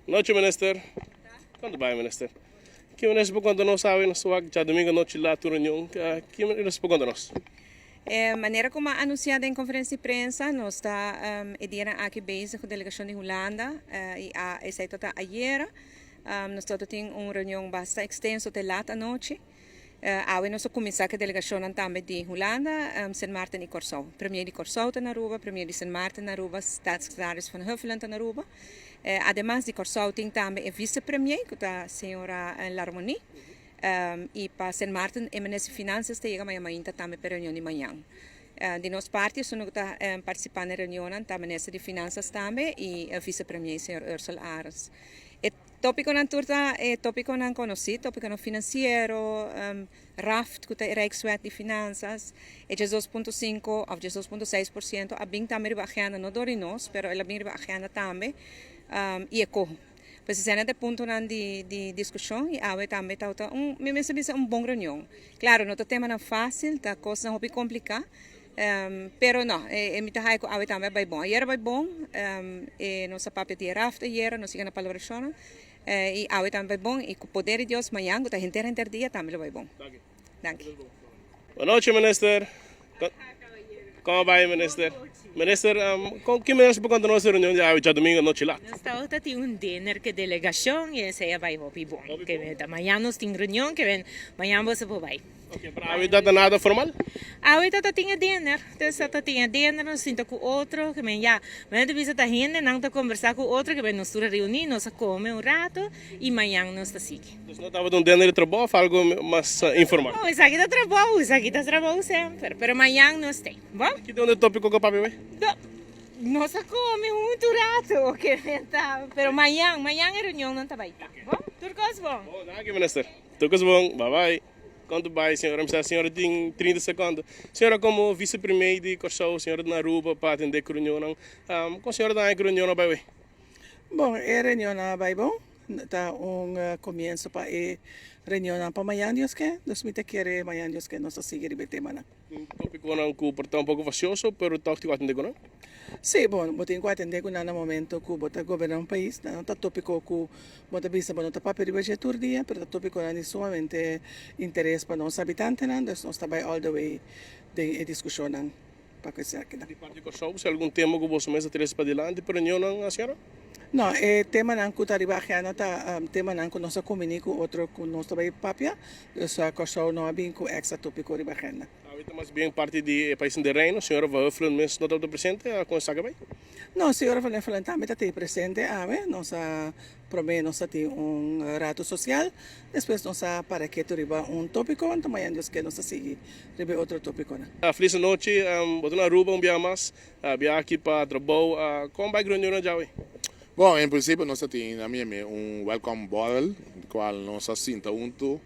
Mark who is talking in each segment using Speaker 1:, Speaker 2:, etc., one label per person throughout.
Speaker 1: Nochi minister. Kon ta bai minister? Ki minister por konta nos awe nos wak djadumingu anochi laat un reunion? Ki minister por konta nos?
Speaker 2: E manera ku a anunsiá den konferensia di prensa, nos ta e dianan aki bezig ku delegashon di Hulanda i a esei ta ayera. Nos tin un reunion basta ekstenso te laat anochi. Awe nos a kuminsá ku e delegashonnan tambe di Hulanda, Sint Maarten i Kòrsou. Premier di Kòrsou ta na Aruba, premier di Sint Maarten na Aruba, staatssecretaris Van Huffelen ta na Aruba. Ademas di Kòrsou tin tambe e vicepremier ku ta señora Larmonie. I pa Sint Maarten e minister di Finansias ta yega mañan mainta tambe pa e reunion di mañan. Di nos parti esun ku ta partisipá na e reunionnan ta minister di Finansas tambe i vicepremier señor Ursell Arends. E tópikonan tur ta e tópikonan konosí, tópikonan finansiero, RAFT ku ta e Rijkswet di Finansas, e 12.5 òf 12.6% a bin tambe riba agenda, no dor di nos, pero el a bin riba agenda tambe i e koho. Pues esei ta e puntonan di di diskushon i awe tambe tabata un, mi mester bisa un bon reunion. Klaro, no ta temanan fásil, ta kosnan hopi kompliká. Pero no, e mi ta haya ku awe tambe a bai bon. Ayer a bai bon, e nos a papia di e raft ayer, nos yega na palabrashonnan, i awe tambe a bai bon, i ku poder di Dios mañan ku ta henter henter dia tambe lo bai bon. Danki.
Speaker 1: Buenochi minister. Kon a bai minister? Minister, kon ki manera bo konta nos e reunion di awe djadumingu anochi lat?
Speaker 3: Nos tabata tin un dinner ku e delegashon i esei a bai hopi bon. Mañan nos tin reunion, ke men mañan boso por bai.
Speaker 1: Ok, pero awe ta ta nada formal?
Speaker 3: Awe ta ta tin e dinner, dus ta ta tin e dinner, nos sinta ku otro, ke men ya, men ta bisa ta hendenan ta kombersá ku otro, ke men nos tur a reuní, nos a kome un rato i mañan nos ta sigui.
Speaker 1: Dus no tabata un dinner di trabou òf algu mas informal?
Speaker 3: No, esaki ta trabou, esaki ta trabou semper, pero mañan nos t'ei, bo?
Speaker 1: Ki ta un e tópiko ku a papia awe?
Speaker 3: Nos a kome huntu rato, ke men ta, pero mañan, mañan e reunionnan ta bai ta, bo? Tur kos bon.
Speaker 1: Bon, danki minister. Tur kos bon, bye bye. Konta bai señora, mi sa señora tin 30 sekondo. Señora komo vice premier di Kòrsou, señora ta na Aruba pa atendé ku reunionnan. Kon señora ta haña ku reunionnan bai wei?
Speaker 4: Bon, e reunionnan a bai bon. Ta un komienso pa e reunionnan pa mañan Dios ke. Dus mi ta kere mañan Dios ke nos ta sigui riba e temanan.
Speaker 1: Tin topikonan ku por ta un poko fasioso, pero tòg tin ku atendé ku nan?
Speaker 4: Sí, bon, bo tin ku atendé ku nan na momento ku bo ta goberná un pais. Nan no ta topiko ku bo ta bisa bo no ta papia riba dje tur dia, pero ta topikonan di sumamente interes pa nos habitantenan, dus nos ta bai all the way den e diskushonnan pa ku esakinan.
Speaker 1: Di parti Kòrsou, si algun tema ku boso mes a trese padilanti pa reunionnan, señora?
Speaker 4: No, e temanan ku ta riba agenda ta temanan ku nos a kumbiní ku otro ku nos ta bai papia, dus Kòrsou no a bin ku èkstra topiko riba agenda.
Speaker 1: Awe ta mas bien parti di e paisnan den Reino. Señora Van Huffelen mes no tabata presente a kon esaki bai?
Speaker 4: No, señora Van Huffelen tambe ta tin presente awe. Nos a prome nos a tin un rato social, despues nos a para ketu riba un topico, anto mañana Dios ke nos ta sigui riba e otro topiconan.
Speaker 1: Feliz anochi, bo ta na Aruba un biaha mas, biaha aki pa trabou, kon bai reunionnan djawe?
Speaker 5: Bon, en principio nos ta tin na mi un welcome borrel, di cual nos a sinta hunto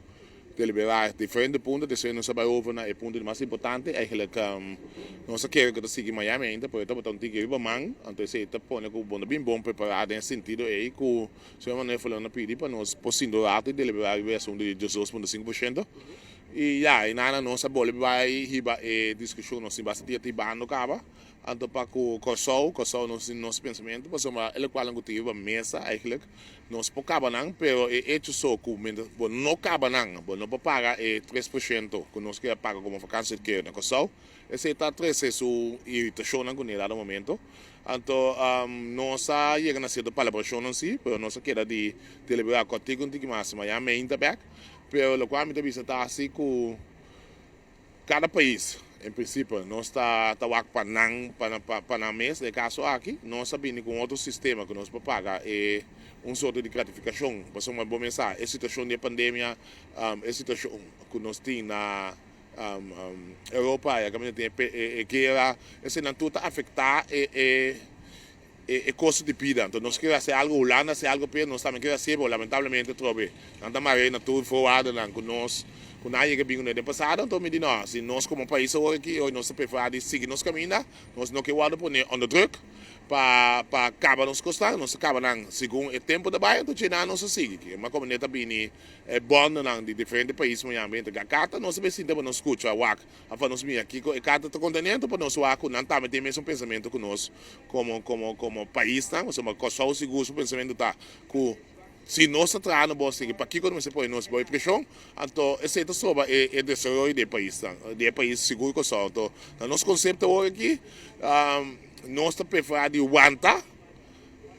Speaker 5: Deliberá diferente punto, despues nos a bai over na e punto di mas importante. Eigenlijk nos a kere ku ta sigui Miami ainda, pero e tabata un tiki riba man, anto esei ta pone ku bo no bin bon prepará den e sentido ei ku señor Manuel Fulano a pidi pa nos por sinta un rato i deliberá riba e asuntu di 12.5%. I ya, i nana nos a bolbe bai hiba e diskushon, nos tin basta dia ta hibando kaba, anto pa ku Kòrsou, Kòrsou nos tin nos pensamentu pasobra e lokualnan ku tin riba mesa eigenlijk Nos por caba nan, pero e hecho so cu mientras bo no caba nan, bo no por paga e 3% cu nos kier paga como vakantieutkering na Kòrsou. Esey ta trece su iritacionnan cu ne dado momento. Anto nos a yega na cierto palabracionnan si, pero nos a keda di delibera cortico un tiki mas, mañana meinta bek. Pero locual mi ta bisa ta asi cu. Kada pais, en prinsipio, nos ta ta wak pa nan pa nan mes. Den e kaso aki, nos a bini ku un otro sistema ku nos por paga e un sorto di gratifikashon. Pasobra bo mes sa, e situashon di e pandemia, e situashon ku nos tin na Europa, ya kaminda tin e guera, eseinan tur ta afektá e e kosto di bida. Anto nos kier hasi algo, Hulanda hasi algo p'e, nos tambe kier hasié, pero lamentablemente atrobe nan ta mar'é na tur voorwaardenan ku nos. ku nan a yega bin kuné den pasado. Anto mi di no, si nos komo pais awor aki hoy nos ta preferá di sigui nos kaminda, nos no ke wòrdu pone onder druk pa pa kaba nos kosnan, nos ta kaba nan segun e tempu ta bai, anto dje nan nos ta sigui. Ma komo ne ta bini e bòndonan di diferente pais mañana bin entrega karta, nos ta bin sinta pa nos skucha wak afa nos mira kiko e karta ta kontené, anto pa nos wak ku nan tambe tin e mesun pensamentu ku nos komo komo komo paisnan, pasobra Kòrsou sigur su pensamentu ta ku si nos ta traha no bo sigui, pakiko no mester pone nos bou e preshon? Anto esei ta soba e e desaroyo di e paisnan, di e pais sigur Kòrsou. Anto na nos konsepto awor aki nos ta preferá di wanta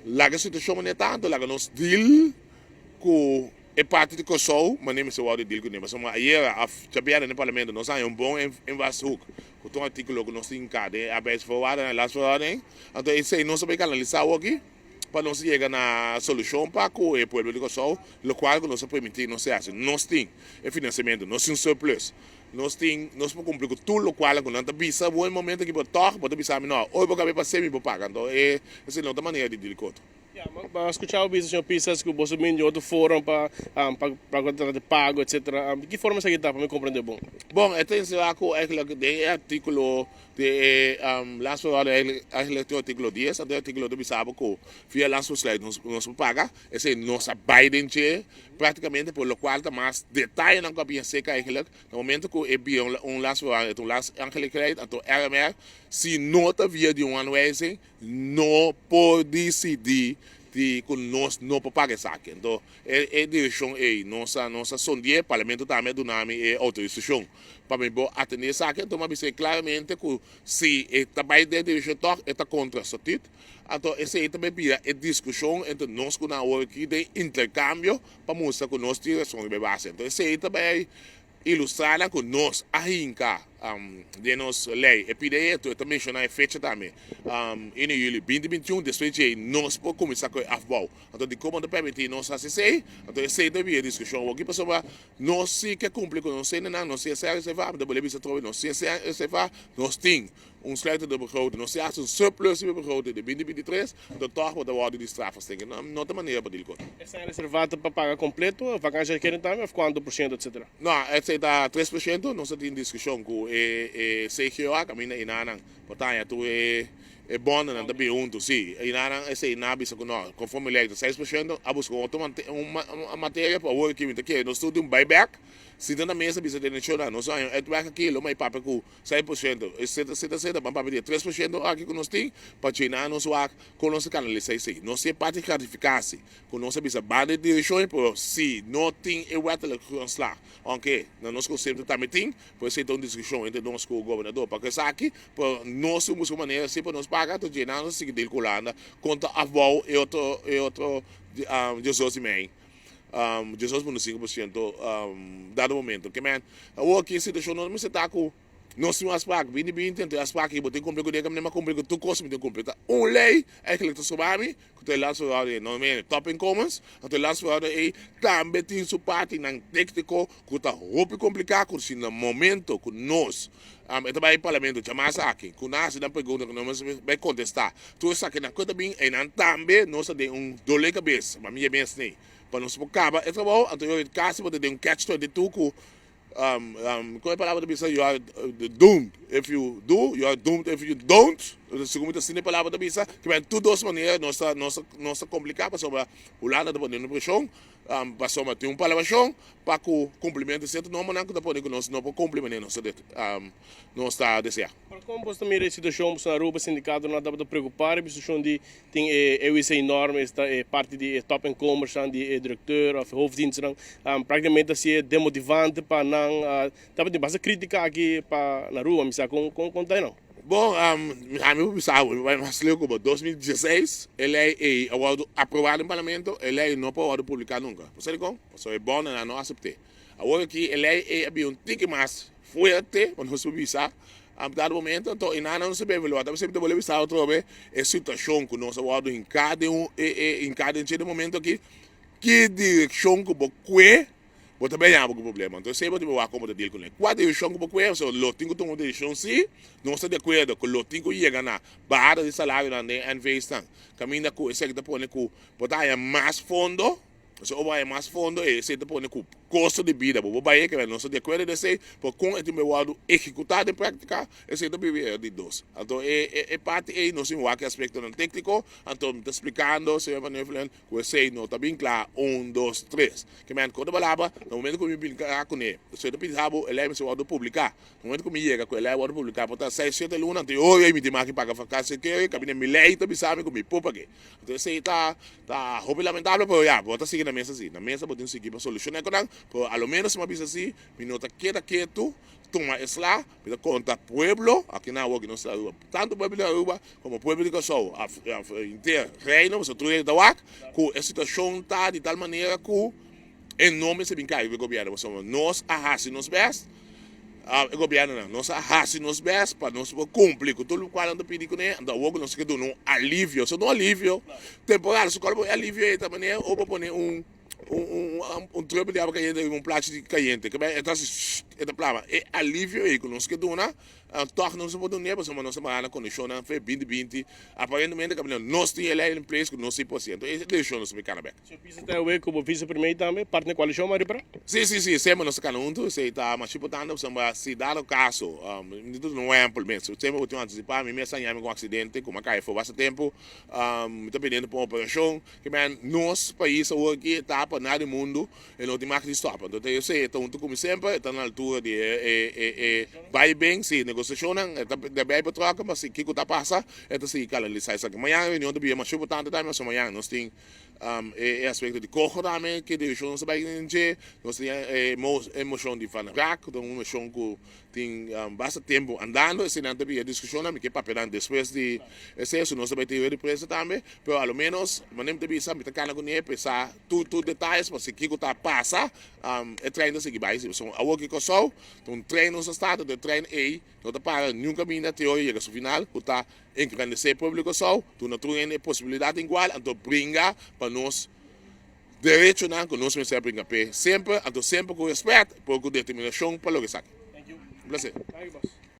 Speaker 5: laga e situashon manera ta, anto laga nos deal ku e parti di Kòrsou manera mester wòrdu deal kuné. Pasobra ayera òf djabièrnè den parlamento nos a haña un bon invalshoek ku ta un artíkulo ku nos tin hinká den e arbeidsvoorwaarden en landsverordening. Anto esei nos ta bay kanalisá awor aki. pa nos yega na solushon pa ku e pueblo di Kòrsou, lokual ku nos a permití nos e hasi. Nos tin e finansiamentu, nos tin surplus, nos tin, nos por kumpli ku tur lokual ku nan ta bisa bo e momento aki, pero tòg bo ta bisa mi nò, oi bo kabe pas'é mi por paga. Anto e esei no ta manera di dil ku otro.
Speaker 1: Ya, mi a skucha bo bisa, señor Pisas, ku boso bin di otro forma pa pa ku ta trata di pago etcetera. Di ki forma esaki ta pa mi komprendé bon?
Speaker 5: Bon, e ta enserá ku eigentlik den e artíkulo Den e landsverordening eigenlijk tin artíkulo dies, anto e artíkulo ta bisa bo ku via landsbesluit nos nos por paga, esei nos a bai den dje práktikamente por lokual ta mas detayenan ku a bin aserka eigenlijk na momento ku e bira un landsverordening ta un landsangelegenheid anto RMR si no ta via di un aanwijzing no por disidí di ku nos no por paga esaki. Anto e e direkshon ei nos a nos a sondi'é, parlamento tambe a duna mi e outorisashon pa mi por atendé esaki. Anto mi a bis'é klaramente ku si e ta bai den direkshon tòg e ta kontra statüt. Anto esei ta bai bira e diskushon entre nos ku nan awor aki den interkambio pa mustra ku nos tin rason riba e base. Anto esei ta bai Ilustrá nan ku nos a hinka den nos lei e pida ei, e ta menshoná e fecha tambe, unu juli 2021, despues djei nos por kuminsá ku e afbou. Anto dikon bo ta permití nos hasi esei? Anto esei ta bira e diskushon awor aki pasobra nos si ke kumpli ku nos hendenan, nos si a ser reservá, mi ta bolbe bisa atrobe, nos si a ser reservá, nos tin un sluitende begroting, nos si a hasi un surplus riba e begroting di 2023, anto tòg bo ta wòrdu di straf asina. No ta manera pa dil ku.
Speaker 1: Esnan reservá ta pa paga kompleto, vakansia keren tambe òf kuantu por siento etcetera?
Speaker 5: No, esei ta 3%, nos a tin diskushon ku e CGOA kaminda inanan por ta haña tur e bondonan ta bin huntu, si inanan esei nan a bisa ku no, konforme lei ta 6%, a buska un otro materia pa awor aki mi ta kere nos tur tin un buyback, sinta na mesa bisa den e shownan nos a haña un uitweg aki lo mai papia ku 6%, etcetera etcetera etcetera, ban papia di e 3% aki ku nos tin pa djena nos wak Kon nos a kanalisá esei? Nos tin e parti gratifikasi ku nos a bisa banda di direkshon, pero si no tin e wettelijke grondslag, ounke na nos konsepto tambe tin, por esei ta un diskushon entre nos ku gobernador pa ku esaki, pero nos tin buska un manera si pa nos paga, ta djena nos a sigui deal ku Hulanda kontra afbou e otro e otro 18 i mei, 18.5% dado momento. Ke men awor aki e situashon nos mester ta ku. Nos tin un afspraak 2020, anto e afspraak ei bo tin kumpli ku den kaminda, mi a kumpli ku tur kos mi tin kumpli. Ta un lei eigenlijk ta soba mi ku ta e landsverordening, no mene topinkomens, anto e landsverordening ei tambe tin su partinan tékniko ku ta hopi kompliká ku si na momento ku nos e ta bai parlamento djamas aki ku nan hasi nan pregunta ku nos mester bai kontestá tur esakinan ku ta bin einan tambe nos ta den un dole kabes, pa mi e mes nei pa nos por kaba e trabou anto kasi bo ta den un catch 22 ku Kon e palabra ta bisa? You are doomed if you do, you are doomed if you don't. Segun mi ta sinti e palabra ta bisa, ke men tur dos manera nos ta nos ta nos ta kompliká pasobra Hulanda ta pone un preshon, pasobra tin un palabrashon pa ku kumplimentu di sierto normanan ku ta pone ku nos no por kumpli manera nos ta nos ta deseá.
Speaker 1: Pero kon bos ta mira e situashon pasobra Aruba sindikatonan tabata preokupá riba e situashon di Tin e EUIC norm, esta e parti di e topinkomensnan di e directeur of hoofddienstnan, practicamente a sier demotivante pa nan, tabatin basta critica aki pa na Aruba, mi sa con con ta nan.
Speaker 5: Bon, ami por bisa bo, mi bai mas leu ku bo, 2016 e lei ei a wòrdu aprobá den parlamento, e lei no por wòrdu publiká nunka. Bo sa dikon? Pasobra e bòndenan no asept'é. Awor aki e lei ei a bira un tiki mas fuerte, pa nos por bisa, A dado momento anto e nan no se evaluá. Ta semper ta bolbe bisa otrobe e situashon ku nos a wòrdu hinká den un hinká den cierto momento aki, ki direkshon ku bo kue bo ta bini haña bo ku problema. Anto esei bo tin wak kon bo ta deal kuné. Kua direkshon ku bo kue, pasobra lo tin ku tuma un desishon si nos ta di akuerdo ku lo tin ku yega na bahada di salarionan den NV's nan kaminda ku esaki ta pone ku bo ta haña mas fondo. Pasobra ora bo haña mas fondo esei ta pone ku. Kosto di bida, bo por bai e keda nos ta di akuerdo di esei, pero kon e tin bai wòrdu ehekutá den práktika, esei ta bibi e di dos. Anto e e parti ei nos tin wak e aspektonan tékniko, anto mi ta splikando señor Van Huffelen ku esei no ta bin kla un, dos, tres. Ke men ku otro palabra, na momento ku mi bin kla kuné, esei ta pidi bo e lei mester wòrdu publiká. Na momento ku mi yega ku e lei wòrdu publiká por ta seis, shete luna, anto oye mi tin maki paga vakantie kere, kaminda mi lei ta bisa mi ku mi por pag'é. Anto esei ta ta hopi lamentable pero ya bo ta sigui na mesa si. Na mesa bo tin sigui pa solushoná e konan pero a lo menos mi a bisa si mi no ta keda ketu tuma e sla mi ta konta pueblo aki na awor ki nos ta Aruba tantu pueblo di Aruba komo pueblo di Kòrsou òf henter reino pasobra tur hende ta wak ku e situashon ta di tal manera ku e no mester bin kai riba e gobièrnu pasobra nos a hasi nos bèst e gobièrnunan nos a hasi nos bèst pa nos por kumpli ku tur lokual nan ta pidi kuné anto awor ku nos ke duna un alivio so ta un alivio temporal so kòl bo e alivio ei ta manera ora bo pone un un tròp di awa kayente riba un plachi di kayente e ta hasi sss e ta plama e alivio ei ku nos ke duna Tòg nos no por dun'é pasobra nos ta baha na kondishonnan fe binti binti. Aparentemente kaminda nos tin e lei in place ku nos tin por hasi. Enton e desishon nos ta kana bèk.
Speaker 1: So bisa ta awe ku bo vise premier tambe parti na koalishon mari pra?
Speaker 5: Si, si, si. Semper nos ta kana huntu. Esei ta masha importante pasobra si dado kaso, mi ta duna un ehèmpel mes. Semper bo tin un antisipá. Mi mes a haña mi ku un aksidente ku mi a kai afó basta tempu. Mi ta pendiente pa un operashon. Kimen nos pais awor aki ta pa na di mundu. E no tin mag di stop. Anto ta esei, e ta huntu ku mi semper, e ta na altura di e e e bai ben, si negosiashonnan, e ta bai pa troka, ma si kiko ta pasa, e ta sigui kanalisá esaki. Mañan e reunion ta bira masha importante tambe, pasobra mañan nos tin e aspekto di koho tambe, ke direkshon nos ta bai den dje, nos tin e e moshon di Van Raak, ku ta un moshon ku tin basta tempu andando, eseinan ta bira diskushonnan, mi ke papia nan despues di esei, so nos ta bai tin rueda di prensa tambe, pero a lo menos, manera mi ta bisa, mi ta kana kuné p'e sa tur tur detayes pa si kiko ta pasa, e trein ta sigui bai si. Pasobra awor ki Kòrsou ta un trein nos a start, anto e trein ei no ta para niun kaminda te ora yega su final ku ta engrandesé pueblo di Kòrsou, duna tur hende e posibilidat igual, anto bringa pa nos derechonan ku nos mester a bringa p'e semper, anto semper ku rèspèt pero ku determinashon pa logra esaki. Un plaser.
Speaker 1: Thank you boss.